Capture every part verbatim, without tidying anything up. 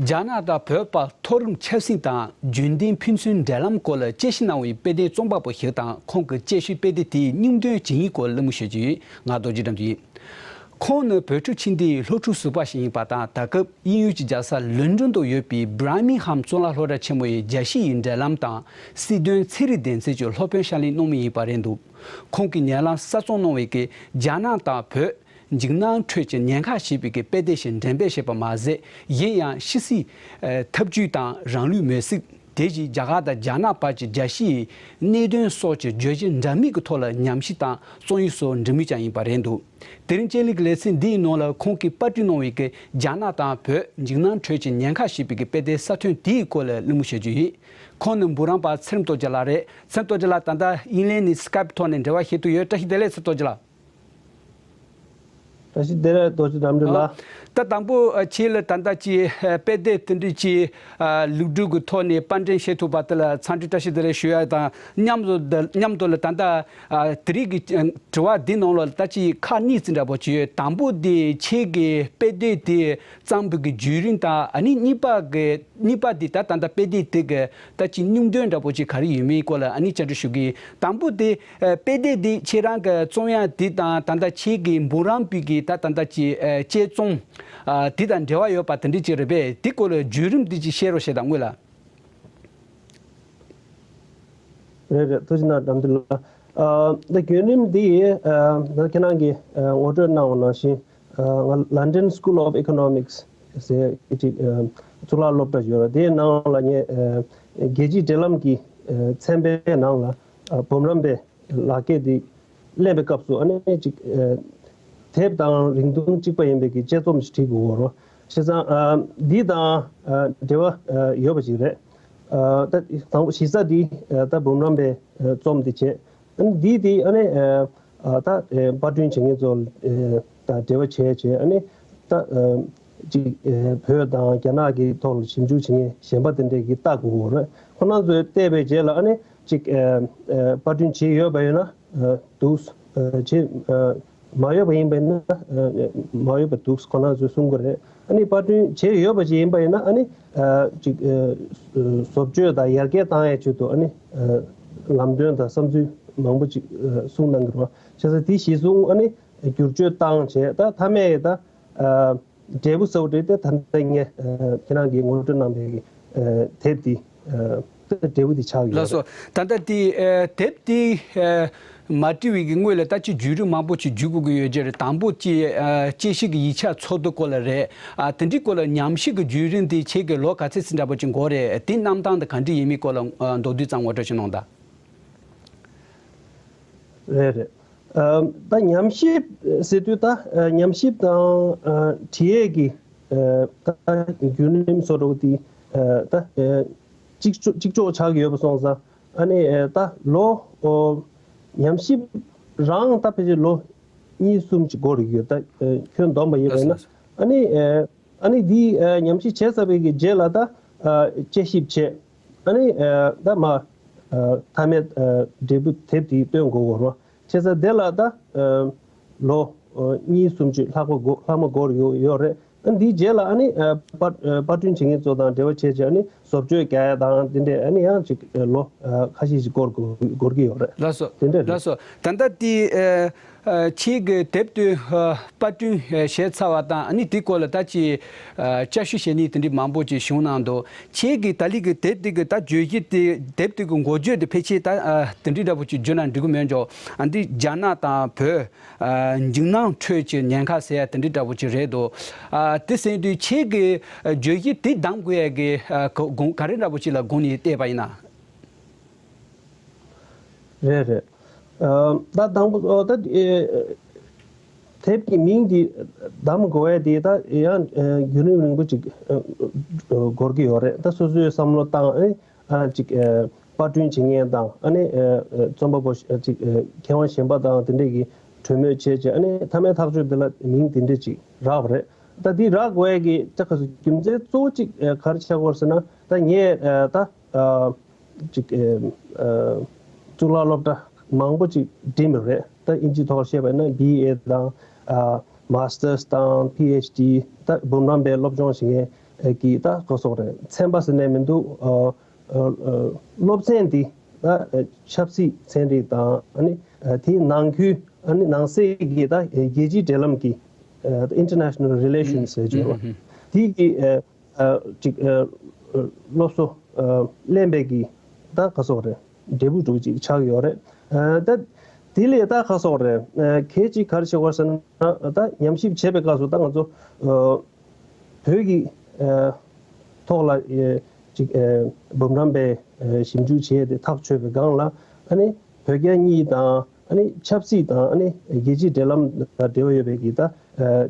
རྒྱ་ནག་དང་བོད་བར་མཐོ་རིམ་ཆབ་སྲིད་དང་རྒྱུན་ལྡན་ཕན་ཚུན་འབྲེལ་ལམ་སྐོར་ལ་དཔྱད་ཞིབ་གནང་བའི་དཔེ་དེབ་རྩོམ་པ་པོ་ཞིག་དང་ཁོང་གི་དཔྱད་ཞིབ་དཔེ་དེབ་དེའི་སྙིང་དོན་ཇི་ཡིན་སྐོར་གླེང་མོལ་ཞུ་རྒྱུ་ཡིན། ང་རྡོ་རྗེ་དགྲ་འདུལ་ཡིན། ཁོང་ནི་བོད་ཕྲུག་ཆེ་འདིའི་སློབ་ཕྲུག་ཟུར་པ་ཞིག་ཡིན་པ་དང་ད་སྐབས་དབྱིན་ཡུལ་གྱི་རྒྱལ་ས་ལོན་ཌོན་དུ་ཡོད་པའི་Birmingham གཙུག་ལག་སློབ་གྲྭ་ཆེན་མོ་ཡི་རྒྱལ་སྤྱི་ཡི་འབྲེལ་ལམ་དང་སྲིད་དོན་ཚན་རིག་སྡེ་ཚན་གྱི་སློབ་དཔོན་ཕྱག་ལས་གནང་མུས་ཡིན་པ་རེད་འདུག་ཁོང་གིས་ཉེ་ལམ་གསར་རྩོམ་གནང་བའི་གི་རྒྱ་ནག་དང་བོད་འཇིགས་སྣང་ཁྲོད་ཀྱི་ཉེན་ཁ་ཞེས་པའི་གི་དཔེ་དེབ་ཞིག་འགྲེམས་སྤེལ་བྱས་པ་མ་ཟད། གཞན་ཡང་ཕྱི་སྲིད་ཨ་འཐབ་ཇུས་དང་རང་ལུས་མེར་སྲེག་དེ་བཞིན་རྒྱ་གར་དང་རྒྱ་ནག་བར་གྱི་རྒྱལ་སྤྱིའི་གནད་དོན་སོགས་ཀྱི་བརྗོད་གཞི་འདྲ་མིན་གྱི་ཐོག་ལ་ཉམས་ཞིབ་དང་རྩོམ་ཡིག་སོགས་འབྲི་མུས་ཀྱང་ཡིན་པ་རེད་འདུག་དེ་རིང་དཔྱད་གླེང་གི་ལེ་ཚན་འདིའི་ནང་ལ་ཁོང་གིས་པར་སྐྲུན་གནང་བའི་གི་རྒྱ་ནག་དང་བོད་འཇིགས་སྣང་ཁྲོད་ཀྱི་ཉེན་ཁ་ཞེས་པའི་གི་དཔེ་དེབ་གསར་ཐོན་དེའི་སྐོར་ལ་གླེང་མོལ་བྱ་རྒྱུ་ཡིན། ཁོང་ནི་འབུམ་རམས་པ་ཚེ་རིང་རྡོ་རྗེ་ལགས་རེད། ཚེ་རིང་རྡོ་རྗེ་ལགས་ད་ལྟ་དབྱིན་ལན་ནས་སི་ཀའེབ་ཐོག་ནས་འབྲེལ་བ་བྱེད་དུ་ཡོད། བཀྲ་ཤིས་བདེ་ལེགས་ཚེ་རིང་རྡོ་རྗེ་ལགས། བཀྲ་ཤིས་བདེ་ལེགས་རྡོ་རྗེ་དགྲ་འདུལ་ལགས། ད་དང་པོ་ཨ་ཁྱེད་ལ་ད་ལྟ་ཅིག་ཨ་དཔེ་དེབ་དེ་འདྲ་ཅིག་ཨ་ལུགས་འགྲུབ་ཀྱི་ཐོག་ནས་པར་འགྲེམས་བྱེད་ཐུབ་པ་དེ་ལ་འཚམས་འདྲི་བཀྲ་ཤིས་བདེ་ལེགས་ཞུ་ཡ་དང་མཉམ་དུ་མཉམ་དུ་ལ་ད་ལྟ་ཨ་དེ་རིང་གི་དྲི་བ་འདི་ནང་ལ་ད་ཅིག་ཁག་གཉིས་ཙམ་འདྲ་པོ་ཅིག་ཡོད། དང་པོ་དེ་ཁྱེད་ཀྱི་དཔེ་དེབ་དེ་བརྩམས་པའི་གི་བརྒྱུད་རིམ་དང་ཨ་ནི་གཉིས་པ་གི་གཉིས་པ་འདི་ད་ད་ལྟ་དཔེ་དེབ་དེ་གི་ད་ཅིག་སྙིང་དོན་འདྲ་པོ་ཅིག་ག་རེ་ཡོད་མེད་སྐོར་ལ་ཨ་ནི་བཅར་འདྲི་ཞུ་གི་ཡིན། དང་པོ་དེ་ཨ་དཔེ་དེབ་འདི་ཁྱེད་རང་གི་རྩོམ་ཡག་འདི་དང་ད་ལྟ་ཁྱེད་ཀྱི་འབུམ་རམས་པའི་གི་ད་ད་ལྟ་ཅིག་ཨ་དཔྱད་རྩོམ་ཨ་འདི་དང་འབྲེལ་བ་ཡོད་པ་དེ་འདྲ་ཅིག་རེད་པས། འདི་སྐོར་ལ་བརྒྱུད་རིམ་འདི་ཅིག་བཤད་རོགས་བྱེད་དང་སྔོན་ལ། རེད་རེད། ཐུགས་རྗེ་གནང་དགྲ་འདུལ་ལགས། ཨ་ད་བརྒྱུད་རིམ་འདི་ཨ་ད་ཁྱེད་རང་གིས་ཨ་ངོ་སྤྲོད་གནང་བ་ནང་བཞིན། ཨ་ང་London School of Economics ཟེར་ཅིག་ཨ་གཙུག་ལག་སློབ་གྲྭ་ཡོད་རེད། དེའི་ནང་ལ་ངས་ཨ་རྒྱལ་སྤྱིའི་འབྲེལ་ལམ་གྱི་ཨ་ཚན་པའི་ནང་ལ་ཨ་འབུམ་རམས་པའི་ལག་འཁྱེར་འདི་ལེན་པའི་སྐབས་སུ་ཨ་ནི་ཅིག་ཨ་དེབ་དང་རིང་ཐུང་གཅིག་པ་ཡིན་པའི་གི་དཔྱད་རྩོམ་ཞིག་བྲིས་དགོས་རོ། བྱས་ཙང་ཨ་འདི་དང་ཨ་འབྲེལ་བ་ཨ་ཡོད་པ་ཞིག་རེད། ཨ་ད་དང་པོ་གཞི་རྩ་འདི་ཨ་ད་འབུམ་རམས་པའི་ཨ་རྩོམ་འདི་བྱས། ཨ་ནི་འདི་དེ་ཨ་ནི་ཨ་ཨ་ད་ཨེ་པར་སྐྲུན་བྱེད་མཁན་ཚོ་ཨེ་དང་འབྲེལ་བ་བྱས་བྱས། ཨ་ནི་ད་ཨ་ཅིག་ཨེ་བོད་དང་རྒྱ་ནག་གི་ཐོག་ལ་ཞིབ་འཇུག་བྱེད་མཁན་གཞན་པ་དེ་འདྲས་ཀྱིས་ལྟ་དགོས་རེད། ཁོ་རང་ཚོས་བལྟས་པའི་རྗེས་ལ་ཨ་ནི་ཅིག་ཨེ་ཨེ་པར་སྐྲུན་བྱས་ཡོད་པ་ཡིན་ན་ཨ་འདུག་ཨེ་བྱས་ཨེ་མ་ཡོད་པ་ཡིན་པ་ཡིན་ན་ཨེ་མ་ཡོད་པ་འདུག་ཁོ་རང་ཚོས་གསུང་གི་རེད། ཨ་ནི་པར་སྐྲུན་བྱས་ཡོད་པ་ཞིག་ཡིན་པ་ཡིན་ན་ཨ་ནི་ཨ་ཅིག་ཨ་བཟོ་བཅོས་དང་ཡར་རྒྱས་བཏང་ཡའི་ཆེད་དུ་ཨ་ནི་ཨ་ལམ་སྟོན་དང་བསམ་ཚུལ་མང་པོ་ཅིག་ཨ་གསུངས་གནང་གི་རེད་བ། བྱས་ཙང་དེ་གཞིར་བཟུང་ཨ་ནི་བསྒྱུར་བཅོས་བཏང་བྱས། ད་མཐའ་མའི་ད་ཨ་འབྲས་བུ་གསལ་པོ་རེད་དེ། ད་ལྟ་ངས་ཨ་ཁྱེད་རང་གིས་ངོ་སྤྲོད་གནང་པའི་ཨ་དེབ་འདི་ཨ་ད་འབྲས་བུ་འདི་ཆགས་ཡོད་ལགས་སོ། རེད། ད་ལྟ་དེ་ཨ་དེབ་འདི་ཨ་མ་བྲིས་པའི་གི་སྔོན་ལ་ད་ཅིག་བརྒྱུད་རིམ་མང་པོ་ཅིག་བརྒྱུད་དགོས་ཀྱི་ཡོད་ཀྱི་རེད། དང་པོ་ཅིག་ཨ་དཔྱད་ཞིབ་ཀྱི་ཡིག་ཆ་འཚོལ་དུས་སྐོར་ལ་རེད། ཨ་དེ་འདྲའི་སྐོར་ལ་ཉམས་ཞིབ་ཀྱི་བརྒྱུད་རིམ་དེ་ཁྱེད་ཀྱི་ལོ་ག་ཚོད་ཙམ་འདྲ་པོ་ཅིག་འགོར་རེད། དེ་གནང་སྟངས་དེ་ག་འདྲ་ཡིན་མིན་སྐོར་ལ་ཨ་མདོར་བསྡུས་ཙམ་ངོ་སྤྲོད་ཅིག་གནང་དང་། རེད་རེད། ཨ་ད་ཉམས་ཞིབ་ཟེར་དུས་ད་ཨ་ཉམས་ཞིབ་དང་ཨ་བྲིས་ཡས་ཀྱི་ཨ་ད་བརྒྱུད་རིམ་བཟོ་འདྲ་བོ་དེ་ཨ་ད་ཨ་གཅིག་ལྕོགས་གཅིག་ལྕོགས་ཆགས་ཀྱི་ཡོད་པ་སོང་ཙང་། ཨ་ནི་ཨ་ད་ལོ་ཨོ་ཉམས་ཞིབ་རང་ད་ཕལ་ཆེར་ལོ་གཉིས་གསུམ་ཅིག་འགོར་གྱི་ཡོད། ད་ཨ་ཁྱོན་བསྡོམས་པ་ཡིན་པ་ཡིན་ན། ཨ་ནི་ཨ་ཨ་ནི་འདི་ཨ་ཉམས་ཞིབ་བྱས་ཚར་བའི་གི་རྗེས་ལ་ད་ཨ་དཔྱད་ཞིབ་བྱས། ཨ་ནི་ཨ་ད་མ་ཨ་མཐའ་མའི་ཨ་འབྲས་བུ་དེབ་དེ་སྟོན་དགོས་གོ་རོ། བྱས་ཙང་དེ་ལ་ད་ཨ་ལོ་ཨ་གཉིས་གསུམ་ཅིག་ལྷག་པ་འགོ་ལྷག་མ་འགོར་ཡོད་ཡོད་རེད། ཨ་འདིའི་རྗེས་ལ་ཨ་ནི་ཨ་པར་ཨ་པར་སྐྲུན་བྱེད་མཁན་ཚོ་དང་འབྲེལ་བ་བྱས་བྱས། ཨ་ནི་བཟོ་བཅོས་རྒྱག་ཡ་དང་དེ་འདྲས་ཨ་ནི་ཡང་ཅིག་ཨ་ལོ་ཨ་ཁ་ཤས་ཤིག་འགོར་དགོས་འགོར་གྱི་ཡོད་རེད། ལགས་སོ། དེ་འདྲས་རེད། ལགས་སོ། ད་ལྟ་དེ་ཨ། ཨ་ཁྱེད་ཀྱིས་དེབ་དེ་ཨ་པར་སྐྲུན་ཨ་བྱས་ཚར་བ་དང་། ཨ་ནི་དེའི་སྐོར་ལ་ད་ཅིག་ཨ་བསྐྱར་ཞིབ་བྱེད་ནི་དེ་འདྲའི་མང་པོ་ཅིག་བྱུང་གནང་འདུག་ཁྱེད་ཀྱིས་ད་ལི་གི་དེབ་དེ་གི་ད་བརྗོད་གཞི་དེ། དེབ་དེ་གི་འགོ་བརྗོད་དེ་ཕལ་ཆེར་ད་ཨ་དེ་འདྲའི་འདྲ་པོ་ཅིག་བརྗོད་ན་འགྲིག་གི་མེད་འགྲོ། ཨ་འདི་རྒྱ་ནག་དང་བོད་ཨ་འཇིགས་སྣང་ཁྲོད་ཀྱི་ཉེན་ཁ་ཟེར་ཡ་དེ་འདྲའི་འདྲ་པོ་ཅིག་རེད་འདུག་ཨ་དེ་ཟེར་དུས་ཁྱེད་ཀྱིས་ཨ་བརྗོད་གཞི་དེ་གདམ་དགོས་ཡ་གི་ཨ་ག་དགོངས་ག་རེ་འདྲ་པོ་ཅིག་ལ་དགོངས་ནས་བལྟས་པ་ཡིན་ན། རེད་རེད། ཨ་ད་དང་པོ་ཨ་ད་ཨེ་དེབ་ཀྱི་མིང་འདི་གདམ་དགོས་ཡ་དེ་ད་ཡང་ཨེ་བརྒྱུད་རིམ་རིང་པོ་ཅིག་ཨ་འགོར་གྱི་ཡོད་རེད། ད་སོ་སོའི་བསམ་བློ་བཏང་། ཨེ་ཨ་ཅིག་ཨེ་པར་སྐྲུན་བྱེད་མཁན་དང་། ཨ་ནི་ཨེ་རྩོམ་པ་པོ་ཅིག་ཨེ་མཁས་དབང་གཞན་པ་དང་དེ་འདྲས་ཀྱིས་གྲོས་མོལ་བྱས་བྱས། ཨ་ནི་མཐའ་མའི་ཐག་གཅོད་དེ་ལ་མིང་དེ་འདྲས་ཅིག་རག་པ་རེད། ད་འདི་རག་དགོས་ཡ་གི་ད་ག་ཚོད་རྒྱུ་མཚན་གཙོ་བོ་ཅིག་ཨེ་ག་རེ་ཆགས་ཀྱི་ཡོད་ཟེར་ན། ད་ངས་ཨེ་ད་ཨ། ཅིག་ཨ་ཨ་གཙུག་ལག་སློབ་གྲྭ་མང་པོ་ཅིག་འགྲིམས་ཡོད་རེད། ད་དབྱིན་ཇིའི་ཐོག་བཤད་པ་ཡིན་ན་བི་ཨེ་དང་ཨ་མཱ་སི་ཊར་སི་དང་པི་ཨེཆ་ཌི། ད་འབུམ་རམས་པའི་སློབ་སྦྱོང་བྱེད་མཁན་ ཨ་གི་ད་ག་སོག་རེད། ཚན་པ་ཟེར་ནས་མི་འདུག་ཨ་ཨ་ཨ་སློབ་ཚན་འདི་ད་ཨ་ཆབ་སྲིད་ཚན་རིག་དང་། ཨ་ནི་ཨ་དེའི་ནང་ཁུལ། ཨ་ནི་ནང་གསེས་ཀྱི་ད་ཨ་རྒྱལ་སྤྱིའི་འབྲེལ་ལམ་གྱི་ཨ་International Relations ཟེར་གྱི་ཡོད་པ། དེ་གི་ཨ་ཨ་ཅིག་ཨ་ཨ་སློབ་གསོ་ཨ་ལེན་པའི་གི་ད་ག་སོག་རེད། འབྲས་བུ་འགྲུབ་ཅིག་ཆགས་ཡོད་རེད། ཨ་ད་དེ་ལས་ད་ག་སོག་རེད། ཨ་གལ་ཆེ་ག་རེ་ཆགས་པ་ཟེར་ན། ད་ཉམས་ཞིབ་བྱེད་པའི་སྐབས་སུ་ད་ང་ཚོ་ཨ་བོད་ཀྱི་ཨ་ཐོག་ལ་ཨེ་ཅིག་ཨེ་འབུམ་རམས་པའི་ཨེ་ཞིབ་འཇུག་བྱས་ཏེ་ཐག་ཆོད་པའི་སྒང་ལ། ཨ་ནི་བོད་རྒྱ་གཉིས་དང་། ཨ་ནི་ཆབ་སྲིད་དང་། ཨ་ནི་རྒྱལ་སྤྱིའི་འབྲེལ་ལམ་དང་འབྲེལ་བ་ཡོད་པའི་གི་ད་ཨེ་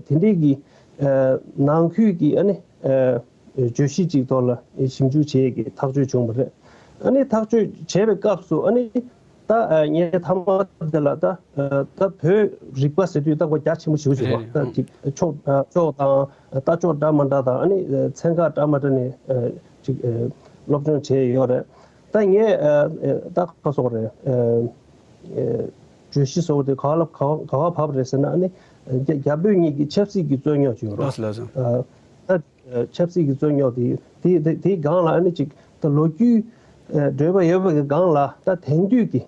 དེ་འདྲའི་གི་ཨེ་ནང་ཁུལ་གྱི། ཨ་ནི་ཨེ་བརྗོད་གཞི་གཅིག་ཐོག་ལ་ཞིབ་འཇུག་བྱེད་ཀྱི་ཐག་གཅོད་བྱུང་བ་རེད། ཨ་ནི་ཐག་གཅོད་བྱས་པའི་སྐབས་སུ། ཨ་ནི་ད་ཨ་ངས་ཐ་མ་དེ་ལ་ད་ཨ་ད་བོད་རིག་པ་ཟེར་དུས་ད་གོ་རྒྱ་ཆེན་པོ་ཞིག་བྱུང་བ། རེད། ད་ཅིག་ཕྱོགས་ཨ་ཕྱོགས་དང་ལྟ་ཕྱོགས་འདྲ་མི་འདྲ་དང་། ཨ་ནི་ཚན་ཁག་འདྲ་མི་འདྲ་ནས་ཨ་ཅིག་ཨ་སློབ་སྦྱོང་བྱས་ཡོད་རེད། ད་ངས་ཨ་ཨ་ད་ག་སོག་རེད། ཨ་ཨ་བརྗོད་གཞི་བཟོ་བ་དེ་ག་ལ་ག་ག་བ་བབས་རེད་ཟེར་ན། ཨ་ནི་རྒྱ་རྒྱ་བོད་གཉིས་ཀྱི་ཆབ་སྲིད་ཀྱི་རྩོད་རྙོག་ཅིག་ཡོད་རེད། ལགས་སོ་ལགས་སོ། ཨ་ད་ཆབ་སྲིད་ཀྱི་རྩོད་རྙོག་དེ་དེ་དེ་དེའི་སྒང་ལ། ཨ་ནི་ཅིག་ད་ལོ་རྒྱུས་ཨ་འབྲེལ་བ་ཡོད་པ་གི་སྒང་ལ་ད་དེང་དུས་ཀྱི་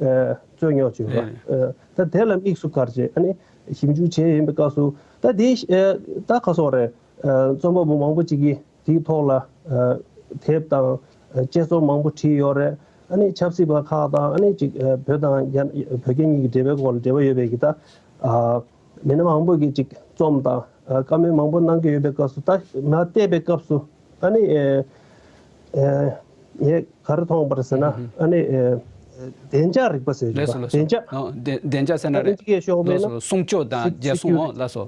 ཨ་རྩོད་རྙོག་ཅིག་ཡོད་རེད། ཨ་ད་དེ་ལ་དམིགས་སུ་བཀར་བྱས། ཨ་ནི་ཞིབ་འཇུག་བྱས་ཡིན་པའི་སྐབས་སུ། ད་དེ་ཨ་ད་ག་སོག་རེད། ཨ་རྩོམ་པ་པོ་མང་པོ་ཅིག་གིས་དེའི་ཐོག་ལ་ཨ་དེབ་དང་ཨ་དཔྱད་རྩོམ་མང་པོ་བྲིས་ཡོད་རེད། ཨ་ནི་ཆབ་སྲིད་པ་ཁག་དང་། ཨ་ནི་ཅིག་ཨ་བོད་དང་རྒྱ་བོད་རྒྱ་གཉིས་ཀྱི་འབྲེལ་བའི་སྐོར་ལ་འབྲེལ་བ་ཡོད་པའི་གི་ད་ཨ་མི་སྣ་མང་པོ་གིས་ཅིག་རྩོམ་དང་ཨ་བཀའ་མོལ་མང་པོ་གནང་གི་ཡོད་པའི་སྐབས་སུ། ད་མར་བལྟས་པའི་སྐབས་སུ། ཨ་ནི་ཨ་ཨ་ངས་ག་རེ་མཐོང་བ་རེད་ཟེར་ན། ཨ་ནི་ཨ་བདེ་འཇགས་རིག་པ་ཟེར་གྱི་ལགས་སོ་ལགས་སོ། བདེ་འཇགས། ཨ་བདེ་བདེ་འཇགས་ཟེར་ན་ད་རེད། ཨིན་ཇི་སྐད་ཤོག་བུ་ལགས་ན་སོ། སྲུང་སྐྱོབ་དང་སི་རྒྱལ་སྲུང་། སི་ཨོ་ལགས་སོ།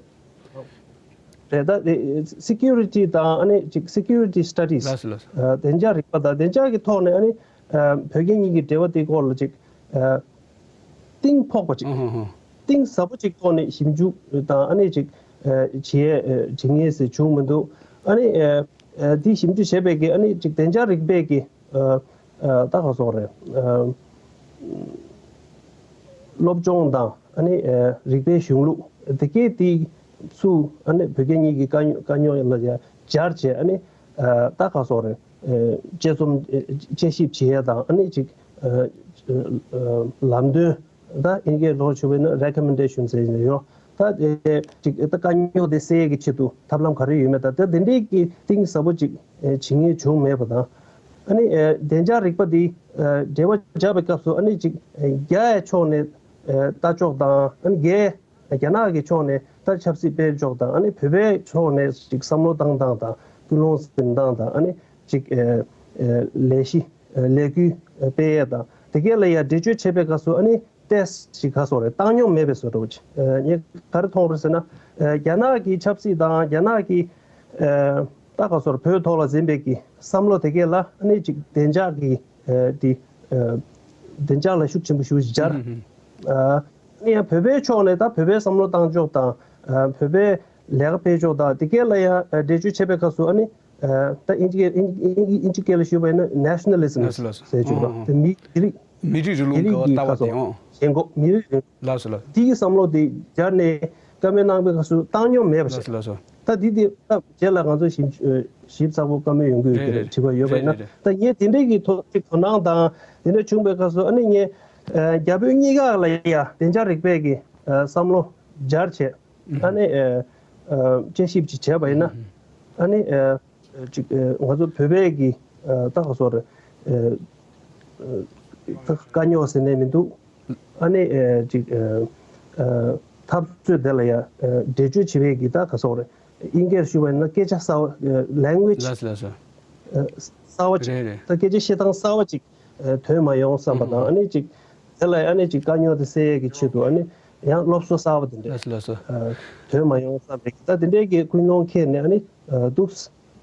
རེད། ད་དེ་སི་ཀིའུ་རི་ཊི་དང་། ཨ་ནི་ཅིག་སི་ཀིའུ་རི་ཊི་སི་ཊ་ཌི་སི། ལགས་སོ་ལགས་སོ། ཨ་བདེ་འཇགས་རིག་པ་དང་བདེ་འཇགས་ཀྱི་ཐོག་ནས། ཨ་ནི་ཨ་བོད་རྒྱ་གཉིས་ཀྱི་འབྲེལ་བ་དེའི་སྐོར་ལ་ཅིག་ཨ་གཏིང་ཕོག་པ་ཅིག་ཨ་ཧ་ཧ། གཏིང་ཟབ་པོ་ཅིག་ཐོག་ནས་ཞིབ་འཇུག་དང་། ཨ་ནི་ཅིག་ཨ་བྱེད་ཨ་བྱེད་མཁན་ཞིག་བྱུང་མི་འདུག་ཨ་ནི་ཨ་ཨ་དེ་ཞིབ་འཇུག་བྱས་པའི་གི། ཨ་ནི་ཅིག་བདེ་འཇགས་རིག་པའི་གི་ཨ་ཨ་ད་ག་སོག་རེད། ཨ་སློབ་སྦྱོང་དང་། ཨ་ནི་ཨ་རིག་པའི་གཞུང་ལུགས་དེ་གས་དེ་ཚུ། ཨ་ནི་བོད་རྒྱ་གཉིས་ཀྱི་དཀའ་རྙོག་དཀའ་རྙོག་ལ་ཡ་སྦྱར་བྱས། ཨ་ནི་ཨ་ད་ག་སོག་རེད། ཨ་དཔྱད་རྩོམ་ཨ་དཔྱད་ཞིབ་བྱེད་ཡ་དང་། ཨ་ནི་ཅིག་ཨ་ཨ་ལམ་སྟོན། ད་ཨིན་སྐད་ལོག་ཞུ་བས་ན་རེ་ཀོ་མེན་ཌེ་ཤན་ཟེར་ནས་ཡོད། ད་དེ་ཅིག་ད་དཀའ་རྙོག་དེ་སེལ་ཡས་ཀྱི་ཆེད་དུ་ཐབས་ལམ་ག་རེ་ཡོད་མེད། ད་དེ་དེ་འདྲའི་གི་གཏིང་ཟབ་པོ་ཅིག་ཨ་བྱེད་མཁན་བྱུང་མེད་པ་དང་། ཨ་ནི་ཨ་བདེ་འཇགས་རིག་པ་འདི་ཨ་འགྲེལ་པ་རྒྱག་པའི་སྐབས་སུ། ཨ་ནི་ཅིག་ཨ་རྒྱ་ཡི་ཕྱོགས་ནས་ཨ་ལྟ་ཕྱོགས་དང་། ཨ་ནི་རྒྱའི་རྒྱ་ནག་གི་ཕྱོགས་ནས་ད་ཆབ་སྲིད་སྤེལ་ཕྱོགས་དང་། ཨ་ནི་བོད་པའི་ཕྱོགས་ནས་ཅིག་བསམ་བློ་བཏང་སྟངས་དང་། ཀུན་སློང་འཛིན་སྟངས་དང་། ཨ་ནི་ཅིག་ཨ་ཨ་ལས་གཞི་ཨ་ལས་འགུལ་ཨ་སྤེལ་ཡས་དང་། དེ་གས་ལ་ཡ་འགྲེལ་བརྗོད་བྱེད་པའི་སྐབས་སུ། ཨ་ནི་ཏོག་ཙམ་ཅིག་ག་སོག་རེད། བཏང་སྙོམས་མེད་པའི་བཟོ་འདྲ་བོ་ཅིག་ཨ་ངས་ག་རེ་མཐོང་རེད་ཟེར་ན། ཨ་རྒྱ་ནག་གི་ཆབ་སྲིད་དང་། རྒྱ་ནག་གི་ཨ་ད་ག་སོག་རེད། བོད་ཐོག་ལ་འཛིན་པའི་གི་བསམ་བློ་དེ་གས་ལ། ཨ་ནི་ཅིག་བདེ་འཇགས་ཀྱི་ཨ་དེ་ཨ་བདེ་འཇགས་ལ་ཤུགས་ཆེན་པོ་ཞེ་པོ་ཅིག་སྦྱར། ཨ་ཨ་ནི་ཡང་བོད་པའི་ཕྱོགས་ནས་ད་བོད་པའི་བསམ་བློ་བཏང་ཕྱོགས་དང་། ཨ་བོད་པའི་ལས་ཀ་སྤེལ་ཕྱོགས་དང་། དེ་གས་ལ་ཡང་ཨ་འགྲེལ་བརྗོད་བྱེད་པའི་སྐབས་སུ། ཨ་ནི་ཨ་ད་ཨིན་ཇི་སྐད་ཨིན་ཨིན་ཨིན་ཇི་སྐད་ལ་ཞུས་པ་ཡིན་ན་ནེ་ཤ་ནལ་ལི་ཛམ་ཟེར་གྱི་ཡོད་པ། དེ་མི་མི་རིགས་མི་རིགས་རིང་ལུགས་ཀྱི་ལྟ་བ་དེ། ཨོ། ཞེན་ཁོག་མི་རིགས་རིང་ལུགས། ལགས་སོ་ལགས། དེའི་བསམ་བློ་དེ་སྦྱར་ནས་བཀའ་མོལ་གནང་པའི་སྐབས་སུ་བཏང་སྙོམས་མེད་པ་ཞིག་ལགས་སོ་ལགས་སོ། ད་འདི་དེ་ད་རྗེས་ལ་ང་ཚོ་ཞིབ་ཞིབ་ཚགས་པོ་བཀའ་མོལ་ཡོང་གི་ཡོད་ཀྱི་རེད། རེད་རེད། དྲི་བ་ཡོད་པ་ཡིན་ན། རེད་རེད། ད་ངས་དེ་འདྲའི་གི་ཐོག་ཅིག་དོ་སྣང་དང་དེ་འདྲ་བྱུང་པའི་སྐབས་སུ། ཨ་ནི་ངས་ཨ་རྒྱ་བོད་གཉིས་ཀ་ལ་ཡ་བདེ་འཇགས་རིག་པའི་གི་ཨ་བསམ་བློ་སྦྱར་བྱས། ཨ་ནི་ཨ་ཨ་དཔྱད་ཞིབ་ཅིག་བྱས་པ་ཡིན་ན། ཨ་ནི་ཨ་ཅིག་ཨ་ང་ཚོ་བོད་པའི་གི་ཨ་ད་ག་སོག་རེད། ཨ་ཨ་དཀའ་རྙོག་ཟེར་ནས་མི་འདུག་ཨ་ནི་ཨ་ཅིག་ཨ་ཨ་འཐབ་རྩོད་དེ་ལ་ཡ་ཨ་འགྲེལ་བརྗོད་བྱེད་པའི་གི་ད་ག་སོག་རེད། ཨིན་སྐད་ཞུ་བ་ཡིན་ན་སྐད་ཆ་གསར་བ། ཨ་language ལགས་སོ་ལགས་སོ། ཨ་གསར་བ་ཅིག་རེད་རེད། ད་སྐད་ཆ་བཤད་སྟངས་གསར་བ་ཅིག་ཨ་ཐོན་མ་ཡོང་བསམ་པ་དང་། ཨ་ནི་ཅིག་དེ་ལ་ཨ་ནི་ཅིག་དཀའ་རྙོག་དེ་སེལ་ཡས་ཀྱི་ཆེད་དུ། ཨ་ནི་ཡང་སློབ་གསོ་གསར་བ་དེ་འདྲས་ལགས་སོ་ལགས་སོ། ཨ་ཐོན་མ་ཡོང་བསམ་པའི་ད་དེ་འདྲས་ཀྱི་ཀུན་སློང་འཁྱེར་ནས། ཨ་ནི་ཨ་འདུག་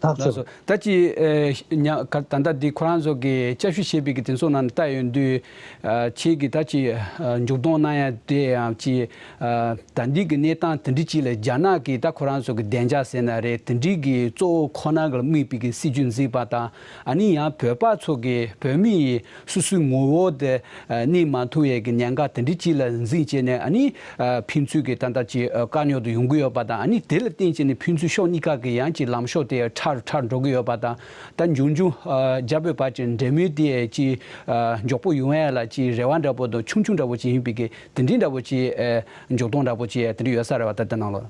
ཐག་ལགས་ཆོད། སོ། ད་ཅི་ཨེ་ཉ་ག་ད་ལྟ་འདི་ཁོ་རང་ཚོ་གི་དཔྱད་ཞིབ་བྱས་པའི་གི་དེ་ཚོ་ནང་ལྟ་ཡོང་དུས། ཨ་ཁྱེད་ཀྱིས་ད་ཅི་ཨ་མཇུག་སྡོམ་གནང་ཡ་དེ་ཡང་ཅི་ཨ་ད་འདི་གི་གནས་སྟངས་དེ་འདྲ་ཅིག་ལ་རྒྱ་ནག་གིས་ད་ཁོ་རང་ཚོ་གི་བདེ་འཇགས་ཟེར་ན་རེད། དེ་འདྲའི་གི་གཙོ་བོ་ཁོ་ན་གི་ལ་དམིགས་པའི་གི་སྲིད་ཇུས་འཛིན་པ་དང་། ཨ་ནི་ཡང་བོད་པ་ཚོ་གི་བོད་མི་ཡི་སོ་སོའི་ངོ་བོ་དེ་ཨ་གནས་མ་ཐུབ་ཡས་ཀྱི་ཉེན་ཁ་དེ་འདྲ་ཅིག་ལ་འཛིན་བྱས་ནས། ཨ་ནི་ཨ་ཕན་ཚུན་གྱི་ད་ལྟ་ཅིག་ཨ་དཀའ་རྙོག་དེ་ཡོང་གི་ཡོད་པ་དང་། ཨ་ནི་དེ་ལ་བརྟེན་བྱས་ནས་ཕན་ཚུན་ཕྱོགས་གཉིས་ཀ་གི་ཡང་ཅིག་ལམ་ཕྱོགས་དེ་ཁྲལ་ ཕར་འགྲོ་གི་ཡོད་པ་དང་། ད་འབྱུང་འགྱུར་ཨ་རྒྱ་བོད་བར་གྱི་འབྲེལ་མོལ་དེ་ཅིག་ཨ་མགྱོགས་པོ་ཡོང་ཡ་ལ་ཅིག་རེ་བ་འདྲ་པོ་དང་ཆུང་ཆུང་འདྲ་པོ་ཅིག་ཡིན་པའི་གི་དེ་འདྲའི་འདྲ་པོ་ཅིག་ཨ་འཇོག་སྟངས་འདྲ་པོ་ཅིག་དེ་འདྲ་ཡོད་ས་རེད་བ། ད་དེ་ནང་ལོགས།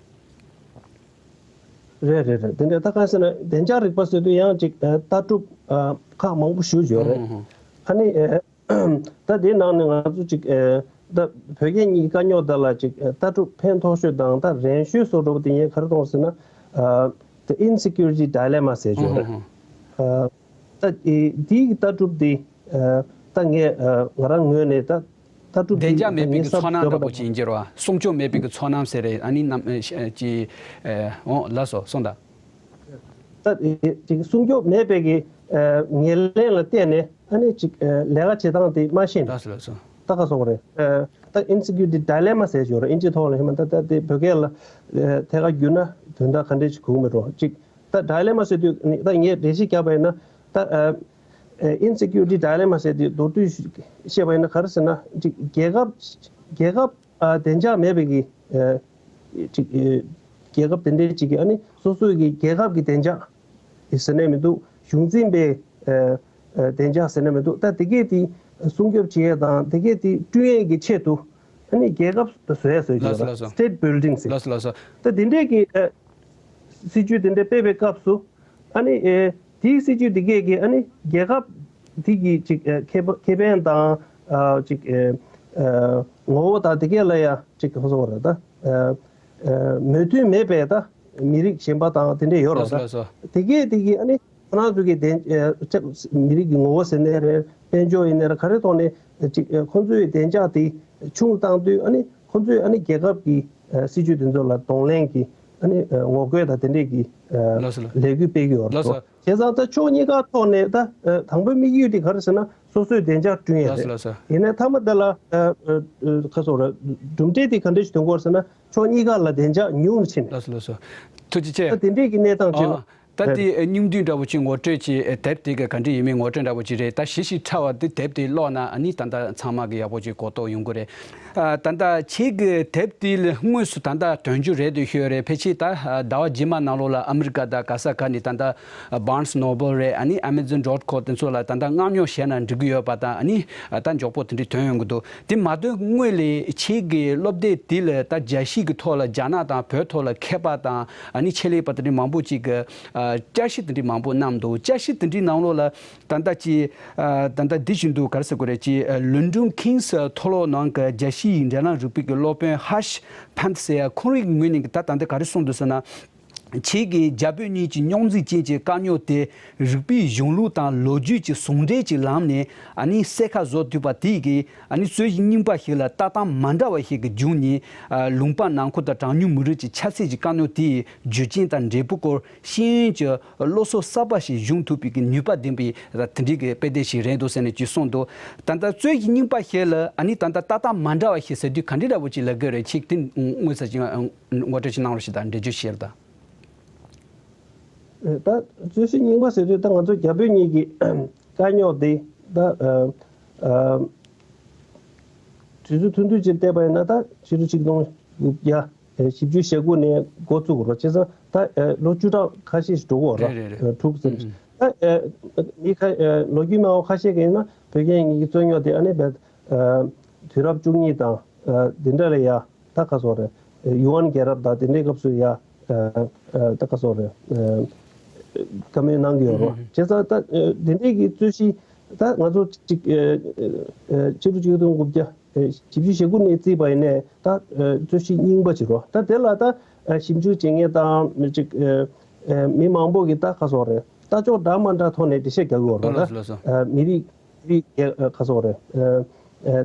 རེད་རེད་རེད། དེ་འདྲ་ད་ག་ཟེར་ན་བདེ་འཇགས་རིག་པ་ཟེར་དུས་ཡང་ཅིག་ཨ་ལྟ་གྲུབ་ཨ་ཁག་མང་པོ་ཞེ་པོ་ཅིག་ཡོད་རེད། ཨ་ནི་ཨ་ད་དེའི་ནང་ནས་ང་ཚོ་ཅིག་ཨ་ད་བོད་རྒྱ་གཉིས་ཀྱི་དཀའ་རྙོག་དེ་ལ་ཅིག་ཨ་ལྟ་གྲུབ་ཕན་ཐོགས་ཤོས་དང་ད་རན་ཤོས་བཟོ་འདྲ་པོ་དེ་ངས་ག་རེ་མཐོང་ཟེར་ན། ཨ་the insecurity dilemma ཟེར་ཅིག་ཡོད་རེད། ཨ་ད་ཨེ་དེའི་ལྟ་གྲུབ་དེ་ཨ་ད་ངས་ཨ་ང་རང་ངོས་ནས་ད་ལྟ་གྲུབ་བདེ་འཇགས་མེད་པའི་གི་ཚོར་སྣང་འདྲ་པོ་ཅིག་ཡིན་གྱི་རེད་བ། སྲུང་སྐྱོབ་མེད་པའི་གི་ཚོར་སྣང་ཟེར་རེད། ཨ་ནི་ནམ་ཨེ་ཅི་ཨེ་འོང་ལགས་སོ། གསུངས་དང་། ད་ཅིག་སྲུང་སྐྱོབ་མེད་པའི་གི་ཨེ་ངན་ལན་ལ་བརྟེན་ནས་ཨ་ནི་ཅིག་ཨེ་ལས་ཀ་བྱེད་སྟངས་དེ་མ་ཤེས་ནས། ལགས་སོ་ལགས་སོ། ད་ག་སོང་རེད། ཨེ་ད་insecurity dilemma ཟེར་ཞོར་ཨིན་ཇི་ཐོག་ལ་ཧི་མ་ད་ད་དེ་བོད་སྐད་ལ་ཨེ་ཐད་ཀར་བསྒྱུར་ན་དོན་དག་ག་འདྲས་ཅིག་གོ་གི་མེད་འགྲོ་ཅིག་ད་dilemma ཟེར་དུས་ནི་ད་ངས་འགྲེལ་བཤད་བརྒྱབ་པ་ཡིན་ན་ད་ཨ་ཨ་insecurity dilemma ཟེར་དུས་མདོར་བསྡུས་བཤད་པ་ཡིན་ན་ག་རེ་ཟེར་ན་ཅིག་རྒྱལ་ཁབ་རྒྱལ་ཁབ་ཨ་བདེ་འཇགས་མེད་པའི་གི་ཨ་ཅིག་ཨ་རྒྱལ་ཁབ་དེ་འདྲའི་ཅིག་གི་ཨ་ནི་སོ་སོའི་གི་རྒྱལ་ཁབ་ཀྱི་བདེ་འཇགས་ཟེར་ནས་མི་འདུག་གཞུང་འཛིན་པའི་ཨ་ཨ་བདེ་འཇགས་ཟེར་ནས་མི་འདུག་ད་དེ་གས་དེ་སྲུང་སྐྱོབ་བྱེད་ཡས་དང་དེ་གས་དེ་བསྐྲུན་ཡས་ཀྱི་ཆེད་དུ་ཨ་ནི་རྒྱལ་ཁབ་བཟོ་ཡས་བཟོས་ཀྱི་ལགས་སོ་ཡོད་ལགས་སོ། State building ཟེར། ལགས་སོ་ལགས་སོ། ད་དེ་འདྲས་ཀྱི་ཨ་སྲིད་ཇུས་དེ་འདྲ་སྤེལ་བའི་སྐབས་སུ་ཨ་ནི་ཨེ་དེའི་སྲིད་ཇུས་དེ་གས་ཀྱི་ཨ་ནི་རྒྱལ་ཁབ་དེ་གི་ཅིག་ཨེ་ཁེ་ཕ་ཁེ་ཕན་དང་ཨ་ཅིག་ཨེ་ཨེ་ངོ་བོ་དང་དེ་གས་ལ་ཡ་ཅིག་ཧོ་སོ་བ་རེད་ད། ཨེ་ཨེ་མོས་མཐུན་མེད་པའི་ད་མི་རིགས་གཞན་པ་དང་དེ་འདྲས་ཡོད་རེད་ལགས་སོ་ལགས་སོ། ད། དེ་གས་དེ་གི་ཨ་ནི་ཁོ་རང་ཚོ་གི་དེ་ཨེ་ཅིག་མི་རིགས་ཀྱི་ངོ་བོ་ཟེར་ནའི་རེད། དཔལ་འབྱོར་ཡིན་ནའི་རེད། ག་རེ་ཐོག་ནས་ཅིག་ཨེ་ཁོ་ཚོའི་བདེ་འཇགས་དེ་ཆུང་བཏང་དུས་ཨ་ནི་ཁོ་ཚོས་ཨ་ནི་རྒྱལ་ཁབ་ཀྱི་ཨ་སྲིད་ཇུས་དེ་ཚོ་ལ་གདོང་ལེན་གྱི་ཨ་ནི་ཨ་ངོ་རྒོལ་དང་དེ་འདྲས་ཀྱི་ཨ་ལགས་སོ་ལགས། ལས་འགུལ་སྤེལ་གྱི་ཡོད་ལགས་རེད། སོ། བྱས་ཙང་ད་ཕྱོགས་གཉིས་ཀ་ཐོག་ནས་ད་ཨ་དང་པོའི་དམིགས་ཡུལ་དེ་ག་རེ་ཟེར་ན་སོ་སོའི་བདེ་འཇགས་བསྐྲུན་ཡ་ལགས་སོ་རེད། ལགས་སོ། ཡིན་ནའི་མཐའ་མ་དེ་ལ་ཨ་ཨ་ཨ་ག་སོ་རེད། གྲུབ་འབྲས་དེ་ག་འདྲས་ཞིག་ཐོན་གྱི་ཡོད་རེད་ཟེར་ན་ཕྱོགས་གཉིས་ཀ་ལ་བདེ་འཇགས་ཉུང་རུ་ཕྱིན། ལགས་སོ་ལགས་སོ། ཐུགས་རྗེ་ཆེ། ད་དེ་འདྲས་ཀྱི་གནས་སྟངས་ཅིག་ཨ། ལ། ད་དེ་སྙིང་བསྡུས་འདྲ་པོ་ཅིག་ངོ་སྤྲོད་ཅིག་དེབ་དེ་གི་ག་འདྲ་ཡིན་མིན་ངོ་སྤྲོད་འདྲ་པོ་ཅིག་རེད། ད་གཞི་ཞིག་ཕྲ་བ་དེ་དེབ་དེ་ཀློག་ན་ཨ་ནི་ད་ལྟ་ཚང་མ་གི་ཡག་པོ་ཅིག་གོ་རྟོགས་ཡོང་གི་རེད། ཨ་ད་ལྟ་ཁྱེད་ཀྱི་དེབ་དེ་ལ་དངོས་སུ་ད་ལྟ་དོན་གཅོད་རེད་འདུག་ཤོད་རེད། ཕལ་ཆེར་ད་ཟླ་བ་རྗེས་མ་ནང་ལོགས་ལ་ཨ་མི་རི་ཀ་དང་ག་ས་ག་ནས་ད་ལྟ་Barnes Noble རེད། ཨ་ནི་Amazon dot co དེ་ཚོ་ལ་ད་ལྟ་མངགས་ཉོ་བྱས་ན་འགྲིག་གི་ཡོད་པ་དང་། ཨ་ནི་ད་མགྱོགས་པོ་དེ་འདྲ་ཐོན་ཡོང་གི་འདུག་དེ་མ་ཐོན་སྔོན་ལ་ཁྱེད་ཀྱི་སློབ་དེབ་དེ་ལ་ད་རྒྱལ་སྤྱི་གི་ཐོག་ལ་རྒྱ་ནག་དང་བོད་ཐོག་ལ་མཁས་པ་དང་ཨ་ནི་ཆེད་ལས་པ་དེ་འདྲ་མང་པོ་ཅིག་གི་ཨ་བསྐྱར་ཞིབ་དེ་འདྲ་མང་པོ་གནང་འདུག་བསྐྱར་ཞིབ་དེ་འདྲའི་ནང་ལོགས་ལ་ད་ལྟ་ཅི་ཨ་ད་ལྟ་འདི་བཞིན་དུ་ག་རེ་ཟེར་དགོས་རེད། ཅི་ཨ་London King's མཐོ་སློབ་ནང་གི་རྒྱལ་སྤྱིའི་འབྲེལ་ལམ་རིག་པའི་གི་སློབ་དཔོན་Harsh Pant ཟེར་ཡ་ཁོང་རང་གི་ངོས་ནས་ད་ད་ལྟ་ག་རེ་གསུངས་འདུག་ཟེར་ན། ཁྱེད་ཀྱིས་རྒྱ་བོད་གཉིས་ཀྱི་རྙོག་འཛིང་ཅན་གྱི་དཀའ་རྙོག་དེ་རིག་པའི་གཞུང་ལུགས་དང་ལོ་རྒྱུས་ཀྱི་ཟུང་འབྲེལ་གྱི་ལམ་ནས་ཨ་ནི་གསལ་ཁ་བཟོ་ཐུབ་པ་དེ་གིས་ཨ་ནི་རྩོད་གཞི་རྙིང་པ་ཞིག་ལ་ལྟ་སྟངས་མ་འདྲ་བ་ཞིག་གི་བྱུང་ནས་ཨ་ལུང་པ་ནང་ཁུལ་དང་གྲངས་ཉུང་མི་རིགས་ཀྱི་ཆབ་སྲིད་ཀྱི་དཀའ་རྙོག་དེའི་རྒྱུ་རྐྱེན་དང་འབྲས་བུ་སྐོར་ཤེས་ཡོན་གྱི་སློབ་གསོ་གསར་པ་ཞིག་སྦྱོང་ཐུབ་པའི་གི་ནུས་པ་ལྡན་པའི་དེ་འདྲའི་གི་དཔེ་དེབ་ཞིག་རེད་འདུག་ཟེར་ནས་ཅིག་གསུངས་འདུག་ད་ལྟ་རྩོད་གཞི་རྙིང་པ་ཞིག་ལ་ཨ་ནི་ད་ལྟ་ལྟ་སྟངས་མ་འདྲ་བ་ཞིག་ཟེར་དུས་ག་འདྲ་འདྲ་པོ་ཅིག་ལབ་དགོས་རེད། ཁྱེད་དེ་དངོས་སུ་ཅིག་ངོ་སྤྲོད་ཅིག་གནང་རོགས་ཞེས་དང་འགྲེལ་བརྗོད་བྱེད་རོགས་དང་། ད་རྩོད་གཞི་རྙིང་པ་ཟེར་དུས་ད་ང་ཚོ་རྒྱ་བོད་གཉིས་ཀྱི་དཀའ་རྙོག་འདི་ད་ཨ་ཨ་དུས་ཚོད་ཐུང་ཐུང་ཅིག་བལྟས་པ་ཡིན་ན་ད་ཕྱི་ལོ་ཆིག་སྟོང་དགུ་བརྒྱ་བཞི་བཅུ་ཞེ་དགུ་ནས་འགོ་བཙུགས་རོགས་བྱས་ཙང་ད་ལོ་བཅུ་ཕྲག་ཁ་ཤས་ཤིག་འགྲོ་གི་ཡོད་རེད། རེད་རེད། དྲུག་ཙམ་ཞིག་ད་མི་ཁ་ལོ་རྒྱུས་སྨྲ་བ་ཁ་ཤས་ཀྱིས་ཡིན་ན་བོད་རྒྱ་གཉིས་ཀྱི་རྩོད་རྙོག་དེ་ཨ་ནི་བས་དུས་རབས་བཅུ་གཉིས་དང་འདི་འདྲ་ལ་ཡ། ད་ག་སོགས་རེད། ཡུ་ཨན་རྒྱལ་རབས་དང་དེ་འདྲའི་སྐབས་སུ་ཡ། ད་ག་སོགས་རེད། བཀའ་མོལ་གནང་གི་ཡོད་རེད། བྱས་ཙང་ད་དེ་འདྲའི་གི་རྩོད་གཞི་ད་ང་ཚོ་གཅིག་ཕྱི་ལོ་ཆིག་སྟོང་དགུ་བརྒྱ་བཞི་བཅུ་ཞེ་དགུ་ནས་བརྩིས་པ་ཡིན་ནའི་ད་རྩོད་གཞི་རྙིང་པ་ཅིག་རེད། ད་དེ་ལ་ད་ཞིབ་འཇུག་བྱེད་མཁན་དང་གཅིག་མི་མང་པོ་གིས་ད་ག་སོགས་རེད། ལྟ་ཕྱོགས་འདྲ་མ་འདྲ་ཐོག་ནས་འགྲེལ་བཤད་རྒྱག་གི་ཡོད་རེད། ད་མི་རིགས། རིགས་ཁ་སོགས་རེད།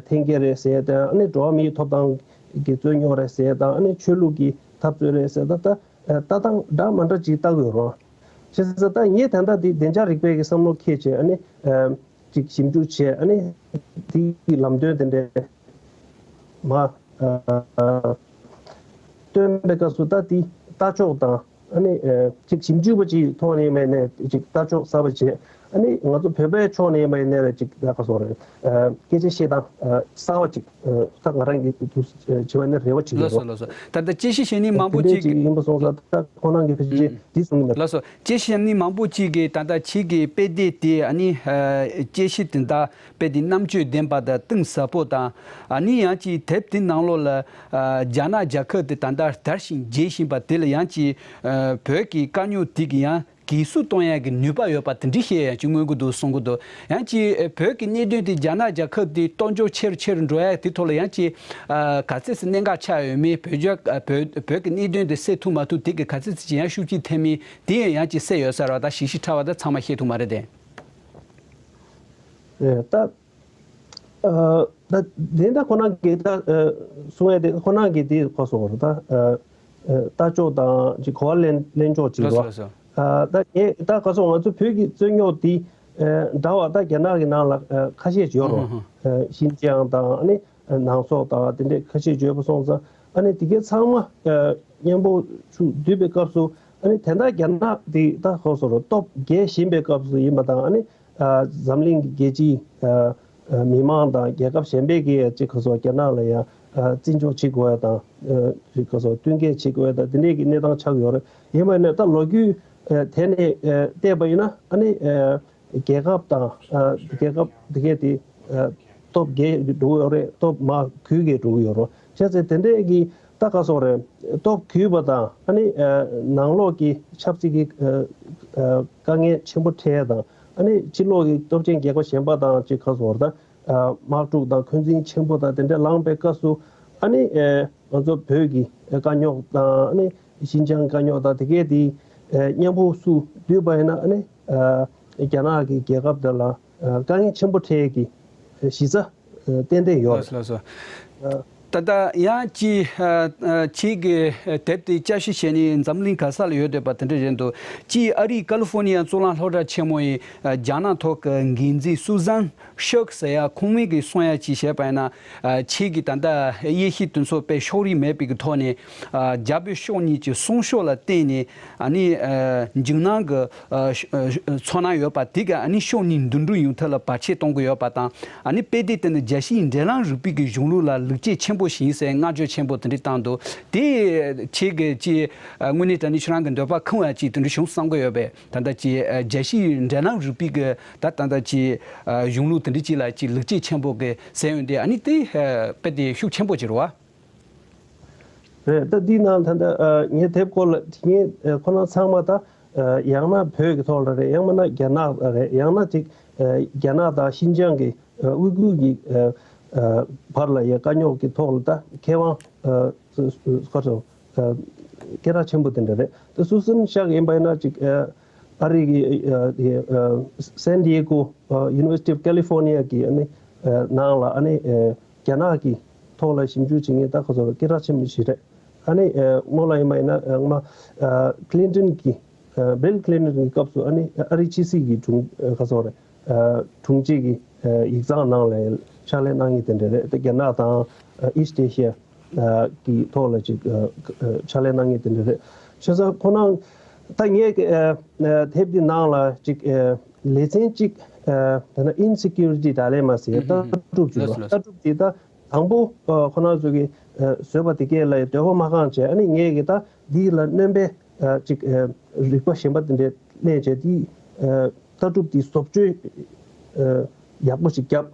འཐེན་འཁྱེར་རེད་ཟེར་དང་ཨ་ནི་འགྲོ་བ་མིའི་ཐོབ་ཐང་གི་རྩོད་རྙོག་རེད་ཟེར་དང་ཨ་ནི་ཆོས་ལུགས་ཀྱི་འཐབ་རྩོད་རེད་ཟེར་ད་ལྟ་ལྟ་སྟངས་འདྲ་མ་འདྲ་ཅིག་ལྟ་དགོས་རོགས། བྱས་ཙང་ད་ངས་ད་ལྟ་འདི་བདེ་འཇགས་རིག་པའི་གི་བསམ་བློ་འཁྱེར་བྱས་ཨ་ནི་ཅིག་ཞིབ་འཇུག་བྱས་ཨ་ནི་དེའི་ལམ་སྟོན་དེ་འདྲས་མ། སྟོན་པའི་སྐབས་སུ་ད་དེ་ལྟ་ཕྱོགས་དང་ཨ་ནི་ཅིག་ཞིབ་འཇུག་པ་ཅིག་ཐོག་ནས་མེད་ནས་ཅིག་ལྟ་ཕྱོགས་གསར་པ་བྱས་ ཨ་ནི་ང་ཚོ་བོད་པའི་ཕྱོགས་ནས་ཡིན་པ་ཡིན་ནའི་རེད། ཅིག་ད་ག་སོགས་རེད། ཨ་སྐད་ཆ་བཤད་སྟངས་ཨ་གསར་བ་ཅིག་ཨ་ད་ང་རང་གི་དུ་བྱས་པ་ཡིན་ན་རེ་བ་ཅིག་ཡོད་ལགས་སོ། རོགས། ལགས་སོ། ད་ལྟ་དཔྱད་གཞི་བྱེད་མཁན་མང་པོ་དེ་འདྲས་ཅིག་ཅིག་ཡིན་པ་སོང་ཙང་ད་ཁོང་རང་གི་ཕལ་ཆེར་ཨུམ་འདི་གསུང་གི་མེད། ལགས་སོ། དཔྱད་གཞི་བྱེད་མཁན་མང་པོ་ཅིག་གིས་ད་ལྟ་ཁྱེད་ཀྱི་དཔེ་དེབ་དེ་ཨ་ནི་ཨ་དཔྱད་གཞི་དེ་འདྲ་དཔེ་དེ་རྣམ་དཔྱོད་ལྡན་པ་དང་གཏིང་ཟབ་པོ་དང་། ཨ་ནི་ཡང་ཅིག་དེབ་དེ་ནང་ལོགས་ལ་ཨ་རྒྱ་ནག་རྒྱལ་ཁབ་དེ་ད་ལྟ་དར་ཞིང་རྒྱས་བཞིན་པ་དེ་ལ་ཡང་ཅིག་ཨ་བོད་ཀྱི་དཀའ་རྙོག་དེ་གི་ཡང་འགན་སྲུང་གཏོང་ཡག་གི་ནུས་པ་ཡོད་པ་དེ་འདྲ་བཤད་ཡག་ཅིག་མངོན་གྱི་འདུག་གསུང་གི་འདུག། ཡང་ཅིག་ཨ་བོད་ཀྱི་གནད་དོན་དེ་རྒྱ་ནག་རྒྱལ་ཁབ་དེ་གཏོར་འཇོག་ཆེ་རུ་ཆེ་རུ་འགྲོ་ཡག་དེ་ཐོག་ལ་ཡང་ཅིག་ཨ་ག་ཚད་ཅིག་གནད་འགག་ཆགས་ཡོད་མེད། བོད་རྒྱ་ཨ་བོད་བོད་ཀྱི་གནད་དོན་དེ་སེལ་ཐུབ་མ་ཐུབ་དེ་གི་ག་ཚད་ཅིག་ཡང་ཤུགས་རྐྱེན་ཐེབས་མིན་དེ་ཡང་ཅིག་གསལ་ཡོད་ས་རེད་བ། ད་གཞི་གཞི་ཕྲ་བ་ད་ཚང་མ་ཤེས་ཐུབ་མ་རེད་དེ། ཨེ་ད། ཨ་ད་དེ་འདྲ་ཁོ་རང་གིས་ད་ཨ་གསུང་ཡ་དེ་ཁོ་རང་གིས་དེ་གོ་སོང་རེད། ད་ཨ་ཨ་ལྟ་ཕྱོགས་དང་ཅིག་གོ་བ་ལེན་ལེན་ཕྱོགས་ཅིག་ལགས་སོ། རེད་བ། ལགས་སོ། ཨ་ད་ངས་ད་ག་སོང་ང་ཚོ་བོད་ཀྱི་རྩོད་རྙོག་དེ་ཨ་འདྲ་བ་ད་རྒྱ་ནག་གི་ནང་ལ་ཨ་ཁ་ཤས་ཅིག་ཡོད་རེད་བ། ཧུམ་ཧུམ། ཨ་ཤིན་ཅང་དང་ཨ་ནི་ཨ་ནང་སོག་དང་དེ་འདྲས་ཁ་ཤས་ཅིག་ཡོད་པ་སོང་ཙང་ཨ་ནི་དེ་གའི་ཚང་མ་ཨ་མཉམ་པོ་ཚུར་བསྡུས་པའི་སྐབས་སུ་ཨ་ནི་དེ་འདྲ་རྒྱ་ནག་དེ་ད་ག་སོང་རེད། སྟོབས་རྒྱས་བཞིན་པའི་སྐབས་སུ་ཡིན་པ་དང་ཨ་ནི། ཨ་འཛམ་གླིང་གི་རྒྱལ་སྤྱིའི་ཨ་ཨ་མི་མང་དང་རྒྱལ་ཁབ་གཞན་པའི་གི་ཅིག་ག་སོགས་རྒྱ་ནག་ལ་ཡང་ཨ་བརྩི་འཇོག་བྱེད་དགོས་ཡ་དང་ཨ་ཅིག་ག་སོགས་བསྟུན་མཁས་བྱེད་དགོས་ཡ་དང་དེ་འདྲའི་གི་གནས་སྟངས་ཆགས་ཡོད་རེད། ཡིན་པ་ཡིན་ན་ད་ལོ་རྒྱུས་ཨ་དེ་ནས་ཨ་བལྟས་པ་ཡིན་ན་ཨ་ནི་ཨ་རྒྱལ་ཁབ་དང་ཨ་རྒྱལ་ཁབ་དེ་གས་དེ་ཨ་སྟོབས་རྒྱས་འགྲོ་གི་ཡོད་རེད། སྟོབས་མར་རྒུད་གི་འགྲོ་གི་ཡོད་རེད། བྱས་ཙང་དེ་འདྲའི་གི་ད་ག་སོགས་རེད། སྟོབས་རྒུད་པ་དང་ཨ་ནི་ཨ་ནང་ལོགས་ཀྱི་ཆབ་སྲིད་ཀྱི་ཨ་ཨ་དཀའ་ངལ་ཆེན་པོ་འཕྲད་དང་ཨ་ནི་ཕྱི་ལོགས་ཀྱི་སྟོབས་ཆེན་རྒྱལ་ཁབ་གཞན་པ་དང་ཅིག་ག་སོགས་རེད། ད་ཨ་དམག་འཁྲུག་དང་འཁོན་འཛིན་ཆེན་པོ་དང་དེ་འདྲ་ལངས་པའི་སྐབས་སུ་ཨ་ནི་ཨ་ང་ཚོ་བོད་ཀྱི་དཀའ་རྙོག་དང་ཨ་ནི་ཤིན་ཅང་དཀའ་རྙོག་དང་དེ་གས་དེ་ཨ་མཉམ་པོ་ཚུར་བསྡུས་པ་ཡིན་ན་ཨ་ནི་ཨ་རྒྱ་ནག་གི་རྒྱལ་ཁབ་དེ་ལ་ཨ་དཀའ་ངལ་ཆེན་པོ་འཕྲད་ཀྱི་གཞི་རྩ་ཏན་ཏན་ཡོད་རེད། ལགས་སོ། ལགས་སོ། ད་ལྟ་ཡང་ཅིག་ཨ་ཨ་ཁྱེད་ཀྱི་དེབ་དེ་དཔྱད་ཞིབ་བྱས་ནས་འཛམ་གླིང་ག་ས་ལ་ཡོད་བསྡད་པ་དེ་འདྲ་རེད་འདུག། ཅིག་ཨ་རིའི་ཀ་ལི་ཧྥོ་ནི་ཡ་གཙུག་ལག་སློབ་གྲྭ་ཆེན་མོ་ཡི་ཨ་རྒྱ་ནག་ཐོག་གི་འགན་འཛིན་སུ་ཟན་ཤག་ཟེར་ཡ་ཁོང་མོས་ཀྱིས་གསུང་ཡ་ཅིག་བྱས་པ་ཡིན་ན། ཨ་ཁྱེད་ཀྱིས་ད་ལྟ་དབྱེ་ཞིབ་དེ་ཚོ་དཔེ་ཕྱོགས་རིས་མེད་པའི་གི་ཐོག་ནས་ཨ་རྒྱ་བོད་ཕྱོགས་གཉིས་ཀྱི་གསུང་ཕྱོགས་ལ་བརྟེན་ནས་ཨ་ནི་ཨ་འཇིགས་སྣང་གི་ཨ་ཨ་ཚོར་སྣང་ཡོད་པ་དེ་ག་ཨ་ནི་ཕྱོགས་གཉིས་འདུམ་འགྲིག་ཡོང་ཐབས་ལ་བར་ཆད་གཏོང་གི་ཡོད་པ་དང་། ཨ་ནི་དཔེ་དེབ་དེ་ནི་རྒྱལ་སྤྱིའི་འབྲེལ་ལམ་རིག་པའི་གི་གཞུང་ལུགས་ལ་ལེགས་སྐྱེས་ཆེན་པོ་ཞིག་ཡིན་ཟེར་བསྔགས་བརྗོད་ཆེན་པོ་དེ་འདྲ་བཏང་འདུག། དེ་ཁྱེད་ཀྱིས་ཅིག་ཨ་དངོས་གནས་དྲང་གནས་ཁྱེད་རང་གི་འདོད་པ་ཁེངས་པ་ཅིག་དེ་འདྲ་བྱུང་བསམ་གི་ཡོད་པས། ད་ལྟ་ཅིག་ཨ་རྒྱལ་སྤྱིའི་འབྲེལ་ལམ་རིག་པའི་གི་ད་ད་ལྟ་ཅིག་ཨ་གཞུང་ལུགས་དེ་འདྲ་ཅིག་ལ་ཅིག་ལེགས་སྐྱེས་ཆེན་པོ་གི་ཟེར་ཡོང་དུས་ཨ་ནི་དེ་ཨ་དཔེ་དེ་ཤུགས་ཆེན་པོ་ཅིག་རེད་བ། རེད། ད་འདི་ནང་ད་ལྟ་ཨ་ངའི་དེབ་སྐོར་ལ་དེ་ངས་ཨ་ཁོ་རང་ཚང་མ་ད་ཨ་ཡང་ན་བོད་ཀྱི་ཐོག་ལ་རེད། ཡང་མིན་ན་རྒྱ་ནག་ལ་རེད། ཡང་ན་ཅིག་ཨ་རྒྱ་ནག་དང་ཤིན་ཅང་གི་ཨ་དབུས་ཁུལ་གྱི་ཨ་ཨ་བར་ལ་ཡ་དཀའ་རྙོག་གི་ཐོག་ལ་ད་མཁས་དབང་ཨ་སུ་སུ་སུ་ཁ་སོ་ཨ་སྐད་གྲགས་ཆེན་པོ་དེ་འདྲ་རེད། ད་སུ་སན་ཤག་ཡིན་པ་ཡིན་ན་ཅིག་ཨ་ཨ་རི་གི་ཨ་དེ་ཨ་སན་ཌི་ཨེ་གོ་ཨ་University of California གི་ཨ་ནི་ཨ་ནང་ལ་ཨ་ནི་ཨ་རྒྱ་ནག་གི་ཐོག་ལ་ཞིབ་འཇུག་བྱེད་མཁན་ད་ཁོ་ཚོ་སྐད་གྲགས་ཆེན་པོ་ཞིག་རེད། ཨ་ནི་ཨ་སྔོན་ལ་ཡིན་པ་ཡིན་ན་ཨ་སྔོན་མ་ཨ་ཀི་ལིན་ཏོན་གྱི་ཨ་བིལ་ཀི་ལིན་ཏོན་གྱི་སྐབས་སུ་ཨ་ནི་ཨ་རི་ཕྱི་སྲིད་ཀྱི་དྲུང་ཨ་ཁོ་ཚོ་རེད། ཨ་དྲུང་ཆེ་གི་ཨ་ཡིག་ཚང་ནང་ལ་ཕྱག་ལས་གནང་མཁན་དེ་འདྲ་རེད། དེ་རྒྱ་ནག་དང་ཨ་East Asia ཨ་གི་ཐོག་ལ་ཅིག་ཨ་ཨ་ཕྱག་ལས་གནང་མཁན་དེ་འདྲ་རེད། བྱས་ཙང་ཁོ་རང་ད་ངས་ཨ་ཨ་དེབ་འདི་ནང་ལ་ཅིག་ཨ་ལེ་ཚན་གཅིག་ཨ་དེ་ན་Insecurity Dilemma ཟེར་ཧུམ་ཧུམ་ལྟ་གྲུབ་ཅིག་ལ། ལགས་སོ། ལགས་སོ། ལྟ་གྲུབ་དེ་ད་དང་པོ་ཨ་ཁོ་རང་ཚོ་གི་ཨ་བཟོས་པ་དེ་གས་ལ་འདོད་པ་མ་ཁེངས་བྱས། ཨ་ནི་ངས་གི་ད་འདི་ལ་སྣོན་པའི་ཨ་ཅིག་ཨ་རིག་པ་གཞན་པ་དེ་འདྲས་ལེན་བྱས། དེ་ཨ་ལྟ་གྲུབ་དེ་བཟོ་བཅོས་ཨ་ཡག་པོ་ཞིག་བརྒྱབ།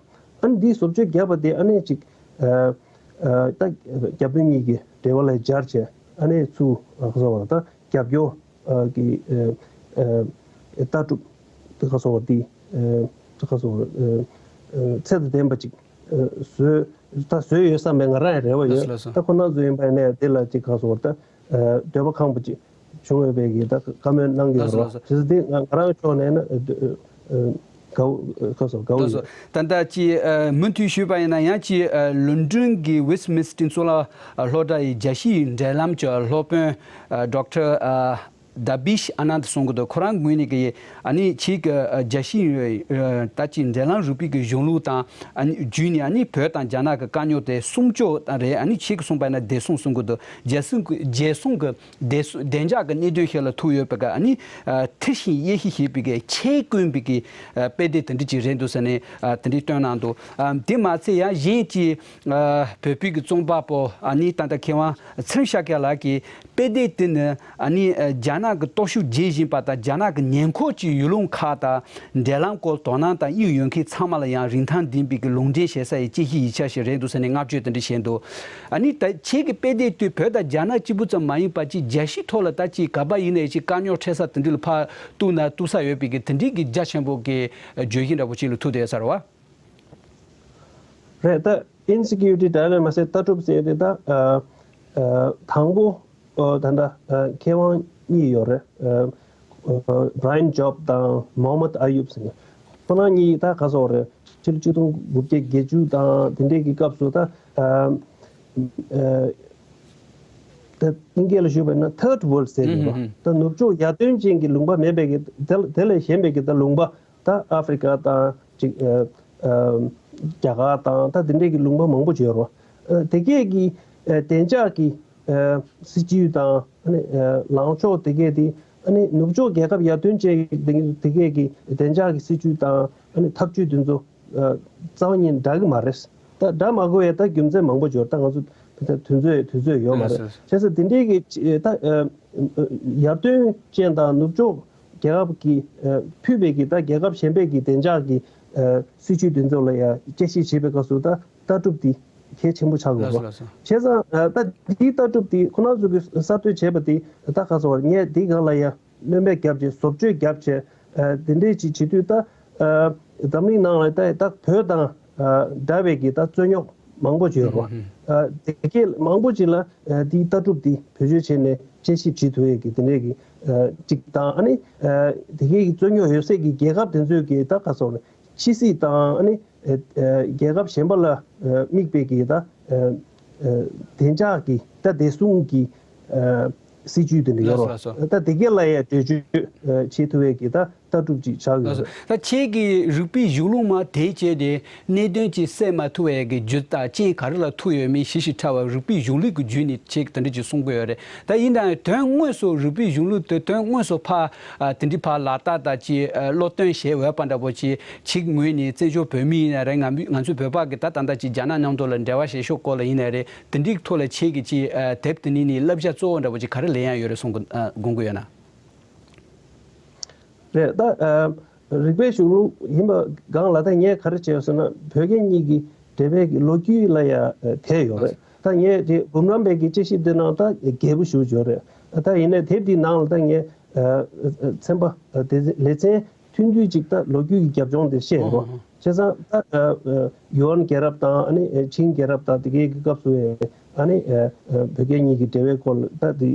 ཨ་ནི་འདི་བཟོ་བཅོས་བརྒྱབ་པ་དེ་ཨ་ནི་ཅིག་ཨ་ཨ་ད་རྒྱ་བོད་གཉིས་ཀྱི་འབྲེལ་བ་ལ་སྦྱར་བྱས། ཨ་ནི་ཚུར་ཨ་ཁ་སོ་བ་ད་རྒྱབ་སྐྱོར་ཨ་གི་ཨ་ཨ་ལྟ་གྲུབ་ད་ཁ་སོ་བ་དེ་ཨ་ད་ཁ་སོ་བ་ཨ་ཨ་ཚད་དང་ལྡན་པ་ཅིག་ཨ་བཟོས། ད་བཟོས་ཡོད་བསམ་པའི་ང་རང་ཡང་རེ་བ་ཡོད། ལགས་སོ། ལགས་སོ། ད་ཁོ་ན་ཚོ་ཡིན་པ་ཡིན་ནའི་དེ་ལ་ཅིག་ག་སོང་ད་ཨ་འདོད་པ་ཁེངས་པ་ཅིག་བྱུང་ཡོད་པའི་གི་ད་བཀའ་མོལ་གནང་གི་ཡོད་རེད། ལགས་སོ། ལགས་སོ། དེ་ཚོ་དེ་ང་ང་རང་ཕྱོགས་ནས་ན་ཨ་དགའ་བོ་ག་སོང་དགའ་བོ་ལགས་སོ། ཡོད། ད་ལྟ་ཅིག་ཨ་མུ་མཐུད་ཞུས་པ་ཡིན་ན་ཡང་ཅིག་ཨ་ལོན་ཌོན་གྱི་ཝེསྟ་མིན་སི་ཊར་གཙུག་ལག་སློབ་གྲྭ་ཡི་རྒྱལ་སྤྱིའི་འབྲེལ་ལམ་གྱི་སློབ་དཔོན་ཨ་ཌོག་ཊར་ཨ་ དཱ་བིཤ་ཨ་ནན་ད་གསུང་གི་འདུག་ཁོ་རང་ངོས་ནས་ཀྱི་ཨ་ནི་ཕྱིའི་གི་རྒྱལ་སྤྱིའི་ད་ཅིག་འབྲེལ་ལམ་རིག་པའི་གི་གཞུང་ལུགས་དང་ཨ་ནི་བརྒྱུད་ནས་ཨ་ནི་བོད་དང་རྒྱ་ནག་གི་དཀའ་རྙོག་དེ་གསུམ་བཅུ་དང་རེད། ཨ་ནི་ཕྱིའི་གི་གསུངས་པ་ན་བདེ་སྲུང་གསུང་གི་འདུག་རྒྱལ་སྲུང་གི་རྒྱལ་སྲུང་གི་བདེ་སྲུང་བདེ་འཇགས་ཀྱི་གནད་དོན་ཞིག་ལ་ཐུག་ཡོད་པའི་སྐབས་ཨ་ནི་ཨ་མཐིལ་ཕྱིན་གཡས་ཕྱིན་ཞེས་པའི་གི་ཆེད་བསྐོན་པའི་གི་ཨ་དཔེ་དེབ་དེ་འདྲ་ཅིག་རེད་འདུག་ཟེར་ནས་ཨ་དེ་འདྲ་བཏོན་གནང་འདུག་ཨ་དེ་མ་ཚད་ཡང་གཞན་གྱི་ཨ་བོད་པའི་གི་རྩོམ་པ་པོ་ཨ་ནི་ད་ལྟ་མཁས་དབང་ཚེ་རིང་ཤཱཀྱ་ལགས་ཀྱིས་དཔེ་དེབ་དེ་ནི་ཨ་ནི་ཨ་རྒྱ་ནག་གི་སྟོབས་ཤུགས་རྒྱས་བཞིན་པ་དང་རྒྱ་ནག་གི་ཉེ་འཁོར་གྱི་ཡུལ་ལུང་ཁག་དང་འབྲེལ་ལམ་སྐོར་དོ་སྣང་དང་དབྱིངས་ཡོད་མཁན་ཚང་མ་ལ་ཡང་རིན་ཐང་ལྡན་པའི་གི་ལུང་འདྲེན་བྱེད་ས་ཡི་དཔྱད་གཞིའི་ཡིག་ཆ་ཞིག་རེད་འདུག་ཟེར་ནས་བསྔགས་བརྗོད་དེ་འདྲ་བྱས་འདུག་ཨ་ནི་ད་ཁྱེད་ཀྱི་དཔེ་དེབ་དེ་བོད་དང་རྒྱ་ནག་གཅིག་པུ་ཙམ་མ་ཡིན་པ་ཅིག་རྒྱལ་སྤྱིའི་ཐོག་ལ་ད་ཅིག་ག་པར་ཡིན་ནའི་ཅིག་དཀའ་རྙོག་འཕྲད་ས་དེ་འདྲ་ལ་ཕར་གཏུག་ན་གཏུག་ས་ཡོད་པའི་གི་དེ་འདྲའི་གི་རྒྱ་ཆེན་པོ་གི་བརྗོད་གཞི་འདྲ་པོ་ཅིག་ལ་ཐུག་བསྡད་ས་རེད་བ། རེད། ད་Insecurity Dilemma ཟེར་ལྟ་གྲུབ་ཟེར་དེ་ད་ཨ་ཨ་དང་པོ་ཨ་ད་ལྟ་ཨ་མཁས་དབང་གཉིས་ཡོད་རེད། ཨ་ཨ་Brian Job དང་Mohammad Ayoob ཟེར་ནས་ཁོ་རང་གཉིས་ད་ག་སོག་རེད། ཕྱི་ལོ་ཆིག་སྟོང་དགུ་བརྒྱ་བརྒྱད་ཅུ་དང་དེ་འདྲའི་གི་སྐབས་སུ་ད་ཨ་ཨ་ད་ཨིན་སྐད་ལ་ཞུས་པ་ན་Third World ཟེར་གི་རེད་བ། ད་ནུབ་ཕྱོགས་ཡར་ཐོན་ཅན་གྱི་ལུང་པ་མེད་པའི་གི་དེ་དེ་ལས་གཞན་པའི་གི་ད་ལུང་པ། ད་ཨ་ཧྥི་རི་ཀ་དང་ཅིག་ཨ་ཨ་རྒྱ་གར་དང་ད་དེ་འདྲས་ཀྱི་ལུང་པ་མང་པོ་ཅིག་ཡོད་རེད། ཨ་དེ་གས་ཀྱི་ཨ་བདེ་འཇགས་ཀྱི་ཨ་སྲིད་ཇུས་དང་ཨ་ནི་ཨ་ལངས་ཕྱོགས་དེ་གས་དེ་ཨ་ནི་ནུབ་ཕྱོགས་རྒྱལ་ཁབ་ཡར་ཐོན་ཅན་དེ་དེ་གས་ཀྱི་བདེ་འཇགས་ཀྱི་སྲིད་ཇུས་དང་ཨ་ནི་ཐབས་ཇུས་དེ་ཚོ་ཨ་རྩ་བ་ཉིད་འདྲ་གི་མ་རེད། ད་འདྲ་མ་དགོས་པའི་ད་རྒྱུ་མཚན་མང་པོ་ཅིག་ཡོད་རེད། ད་ང་ཚོ་ད་དུས་ཚོད་དུས་ཚོད་ཡོད་མ་རེད། བྱས་ཙང་དེ་འདྲས་ཀྱི་ད་ཨ་ཡར་ཐོན་ཅན་དང་ནུབ་ཕྱོགས་རྒྱལ་ཁབ་ཀྱིས་ཨ་ཕུད་པའི་གི་ད་རྒྱལ་ཁབ་གཞན་པའི་གི་བདེ་འཇགས་ཀྱི་ཨ་སྲིད་ཇུས་དེ་ཚོ་ལ་ཡང་དཔྱད་ཞིབ་བྱེད་པའི་སྐབས་སུ་ད་ལྟ་གྲུབ་འདི་གལ་ཆེན་པོ་ཆགས་དགོས་པ། ལགས་སོ། ལགས་སོ། བྱས་ཙང་ཨ་ད་འདིའི་ལྟ་གྲུབ་འདི་ཁོ་ན་ཚོ་གི་གསར་གཏོད་བྱས་པ་འདི་ད་ག་ཚོད་ངས་འདི་སྒང་ལ་ཡང་སྣོན་པ་བརྒྱབ་བྱས་བཟོ་བཅོས་བརྒྱབ་བྱས་ཨ་དེ་འདྲས་ཅིག་བྱེད་དུས་ད་ཨ་འཛམ་གླིང་ནང་ལ་ད་ད་བོད་དང་ཨ་འདྲ་བའི་གི་ད་རྩོད་རྙོག་མང་པོ་ཅིག་ཡོད་རེད་བ། ཨ་དེ་གས་མང་པོ་ཅིག་ལ་ཨ་དེའི་ལྟ་གྲུབ་དེ་བེད་སྤྱོད་བྱས་ནས་དཔྱད་ཞིབ་བྱེད་ཐུབ་ཡས་ཀྱི་དེ་འདྲས་ཀྱི་ཨ་ཅིག་དང་ཨ་ནི་ཨ་དེ་གས་ཀྱི་རྩོད་རྙོག་ཡོད་སའི་གི་རྒྱལ་ཁབ་དེ་ཚོའི་གི་ད་ག་ཚོད་རེད། ཕྱི་སྲིད་དང་ཨ་ནི་ཨ་ཨ་རྒྱལ་ཁབ་གཞན་པ་ལ་ཨ་དམིགས་པའི་གི་ད་ཨ་ཨ་བདེ་འཇགས་ཀྱི་ད་བདེ་སྲུང་གི་ཨ་སྲིད་ཇུས་དེ་འདྲ་ཡོད་ལགས་སོ། ལགས་སོ། རོ། ད་དེ་གས་ལ་ཡང་འགྲེལ་བརྗོད་ཨ་བྱེད་ཐུབ་པའི་གི་ད་ལྟ་གྲུབ་ཅིག་ཆགས་ཡོད་ལགས་སོ། རེད། ད་ཁྱེད་ཀྱིས་རིག་པའི་གཞུང་ལུགས་མ་དེ་བྱས་ཏེ་གནད་དོན་ཅིག་སེལ་མ་ཐུབ་པའི་གི་རྒྱུ་དང་རྐྱེན་ག་རེ་ལ་ཐུག་ཡོད་མེད་ཞིབ་ཞིབ་ཕྲ་བ་རིག་པའི་གཞུང་ལུགས་ཀྱི་བརྒྱུད་ནས་ཁྱེད་ཀྱིས་དེ་འདྲ་ཅིག་གསུང་གི་ཡོད་རེད། ད་ཡིན་ནའང་དོན་དངོས་སུ་རིག་པའི་གཞུང་ལུགས་དེ་དོན་དངོས་སུ་ཕར་ཨ་དེ་འདྲའི་ཕར་ལག་བསྟར་དང་ཅིག་ཨ་སློབ་སྟོན་བྱས་འོས་པ་འདྲ་པོ་ཅིག་ཅིག་ངོས་ནས་བཙན་བྱོལ་བོད་མི་ཡིན་ན་རེད། ང་ང་ཚོའི་བོད་པ་གི་ད་ད་ལྟ་ཅིག་རྒྱ་ནག་མཉམ་དུ་ལ་འབྲེལ་བ་བྱེད་ཕྱོགས་སྐོར་ལ་ཡིན་ན་རེད། དེ་འདྲའི་ཐོག་ལ་ཁྱེད་ཀྱིས་ཅིག་ཨ་དེབ་དེ་ནས་ནི་བསླབ་བྱ་གཙོ་བོ་འདྲ་པོ་ཅིག་ག་རེ་ལེན་ཡ་ཡོད་རེད་གསུང་གི་ཨ་དགོངས་ཀྱི་ཡོད་ན། རེད། ད་ཨ་རིག་པའི་གཞུང་ལུགས་ཡིན་པ་སྒང་ལ་ད་ངས་ག་རེ་བྱས་ཡོད་ཟེར་ན་བོད་རྒྱ་གཉིས་ཀྱི་འབྲེལ་བའི་གི་ལོ་རྒྱུས་ལ་ཡ་དེ་ཡོད་རེད། ད་ངས་དེ་འབུམ་རམས་པའི་གི་དཔྱད་ཞིབ་དེ་ནང་ད་རྒྱས་པོ་ཞུ་ཡོད་རེད། ད་ཡིན་ནའི་དེབ་འདིའི་ནང་ལ་ད་ངས་ཨ་ཨ་ཚན་པ་ཨ་དེ་ལེ་ཚན་ཐུང་ཐུང་ཅིག་ད་ལོ་རྒྱུས་ཀྱི་རྒྱབ་ལྗོངས་དེ་བཤད་ཡོད་རེད། བྱས་ཙང་ད་ཨ་ཨ་ཡུའན་རྒྱལ་རབས་དང་ཨ་ནི་ཨ་ཆིང་རྒྱལ་རབས་དང་དེ་གའི་གི་སྐབས་སུ་ཨ་ནི་ཨ་ཨ་བོད་རྒྱ་གཉིས་ཀྱི་འབྲེལ་བའི་སྐོར་ལ་ད་དེ་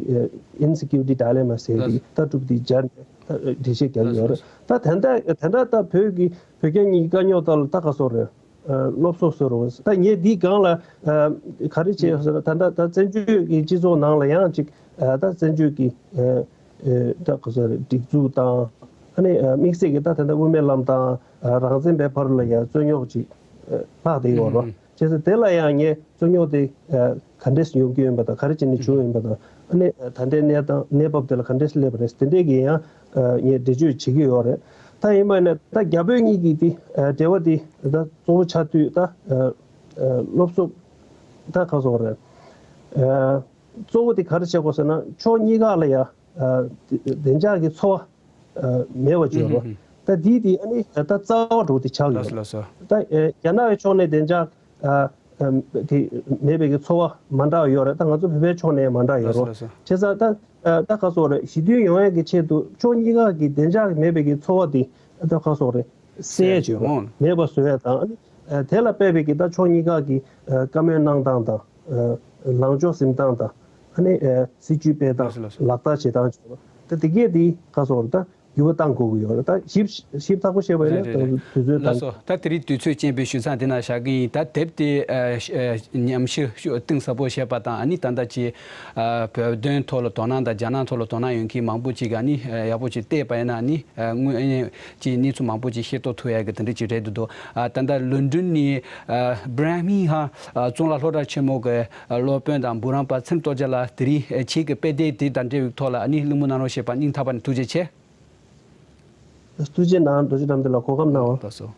ཨ་Insecurity Dilemma ཟེར་དེ་ལྟ་གྲུབ་དེ་སྦྱར་ནས་ད་འགྲེལ་བཤད་རྒྱག་གི་ཡོད་རེད། ད་དེ་འདྲ་དེ་འདྲ་ད་བོད་ཀྱི་བོད་རྒྱ་གཉིས་ཀྱི་དཀའ་རྙོག་ཐོག་ལ་ད་ག་སོགས་རེད། ཨ་སློབ་གསོ་བཟོ་རོགས། ད་ངས་འདི་སྒང་ལ་ཨ་ག་རེ་བྱས་ཟེར་ན་ད་ལྟ་ད་བཙན་བྱོལ་གྱི་སྤྱི་ཚོགས་ནང་ལ་ཡང་ཅིག་ཨ་ད་བཙན་བྱོལ་གྱི་ཨ་ཨ་ད་ག་ཟེར་སྒྲིག་འཛུགས་དང་ཨ་ནི་ཨ་དམིགས་བསལ་གྱི་ད་ད་ལྟ་དབུ་མའི་ལམ་དང་ཨ་རང་བཙན་པའི་བར་ལ་ཡང་རྩོད་རྙོག་ཅིག་ཨ་ལྷག་བསྡད་ཡོད་རེད། བྱས་ཙང་དེ་ལ་ཡང་ངས་རྩོད་རྙོག་དེ་ཨ་ག་འདྲས་ཡོང་གི་ཡོད་པ་དང་ག་རེ་བྱས་ནས་བྱུང་ཡོད་པ་དང་ཨ་ནི་ཨ་ད་ལྟའི་གནས་སྟངས་གནས་བབ་དེ་ལ་ག་འདྲས་སླེབས་པ་རེད། དེ་འདྲས་ཀྱི་ཡང་ཨ་ངས་འགྲེལ་བརྗོད་བྱེད་ཀྱི་ཡོད་རེད། ད་ཡིན་པ་ཡིན་ན་ད་རྒྱ་བོད་གཉིས་ཀྱི་དེ་ཨ་འབྲེལ་བ་དེ་ད་གཙོ་བོ་ཆགས་དུས་ད་ཨ། ཨ་སློབ་གསོ་ད་ག་སོགས་རེད། ཨ་གཙོ་བོ་དེ་ག་རེ་བྱེད་དགོས་ཟེར་ན་ཕྱོགས་གཉིས་ཀ་ལ་ཡ་ཨ་བདེ་འཇགས་ཀྱི་ཚོར་བ་ཨ་མེད་པ་བྱུང་རོགས། ད་དེ་དེ་ཨ་ནི་ད་རྩ་བ་འགྲོ་དེ་ཆགས་ཡོད་རེད། ད་ཨ་རྒྱ་ནག་གི་ཕྱོགས་ནས་བདེ་འཇགས་ཨ་ཨ་དེ་མེད་པའི་གི་ཚོར་བ་མ་འདྲ་བ་ཡོད་རེད། ད་ང་ཚོ་བོད་པའི་ཕྱོགས་ནས་མ་འདྲ་ཡོད་རོགས། བྱས་ཙང་ད་ཨ་ད་ག་སོགས་རེད། ཞི་མཐུན་ཡོང་ཡས་ཀྱི་ཆེད་དུ་ཕྱོགས་གཉིས་ཀ་གི་བདེ་འཇགས་མེད་པའི་གི་ཚོར་བ་དེ་ད་ག་སོགས་རེད། སེལ་ཡས་བྱོས་རོགས། མེད་པ་བཟོ་ཡས་དང་ཨ་ནི་ཨ་དེ་ལ་དཔག་པའི་གི་ད་ཕྱོགས་གཉིས་ཀ་གི་ཨ་བཀའ་མོལ་གནང་སྟངས་དང་ཨ་ལངས་ཕྱོགས་འཛིན་སྟངས་དང་ཨ་ནི་ཨ་སྲིད་ཇུས་སྤེལ་སྟངས་ལགས་སོ་ལགས་སོ། ལག་བསྟར་བྱེད་སྟངས་བྱོས་རོགས། ད་དེ་གས་དེ་ག་སོགས་རེད། ད་ འགྱུར་བ་གཏང་དགོས་ཀྱི་ཡོད་རེད། ད་ཞིབ་ཞིབ་ཚགས་པོ་བཤད་པ་ཡིན་ན། རེད་རེད་རེད། ད་དུས་ཚོད། ལགས་སོ། ད་དེ་རིང་དུས་ཚོད་རྐྱེན་པས་ཞུ་མཚམས་དེ་ན་བཞག་གི་ཡིན། ད་དེབ་དེ་ཨ་ཨ་ཉམས་ཞིབ་ཤུགས་གཏིང་ཟབ་པོ་བྱས་པ་དང་། ཨ་ནི་ད་ལྟ་ཅིག་ཨ་བོད་དོན་ཐོག་ལ་དོ་སྣང་དང་རྒྱ་ནག་ཐོག་ལ་དོ་སྣང་ཡོད་མཁན་མང་པོ་ཅིག་གིས་ཨ་ནི་ཨ་ཡག་པོ་ཅིག་བལྟས་པ་ཡིན་ན། ཨ་ནི་ཨ་དངོས་ཨ་ནི་ཅིག་གནས་ཚུལ་མང་པོ་ཅིག་ཤེས་རྟོགས་ཐུབ་ཡག་གི་དེ་འདྲ་ཅིག་རེད་འདུག་དོ། ཨ་ད་ལྟ་ལོན་ཌོན་ནས་ཨ་བྷི་ར་མིང་ཧམ་ཨ་གཙུག་ལག་སློབ་གྲྭ་ཆེན་མོ་གི་ཨ་སློབ་དཔོན་དང་འབུམ་རམས་པ་ཚེམ་སྟོབས་རྒྱལ་ལགས། དེ་རིང་ཨ་ཁྱེད་ཀྱི་དཔེ་དེབ་དེ་དང་འབྲེལ་བའི་ཐོག་ལ་ཨ་ནི་གླེང་མོལ་གནང་རོགས་ཞེས་པ་སྙིང་ཐག་པ་ནས་ཐུགས་རྗེ་ཆེ། ཐུགས་རྗེ་གནང་། རྡོ་རྗེ་དམ་ལ་གོ་སྐབས་གནང་བ། ལགས་སོ།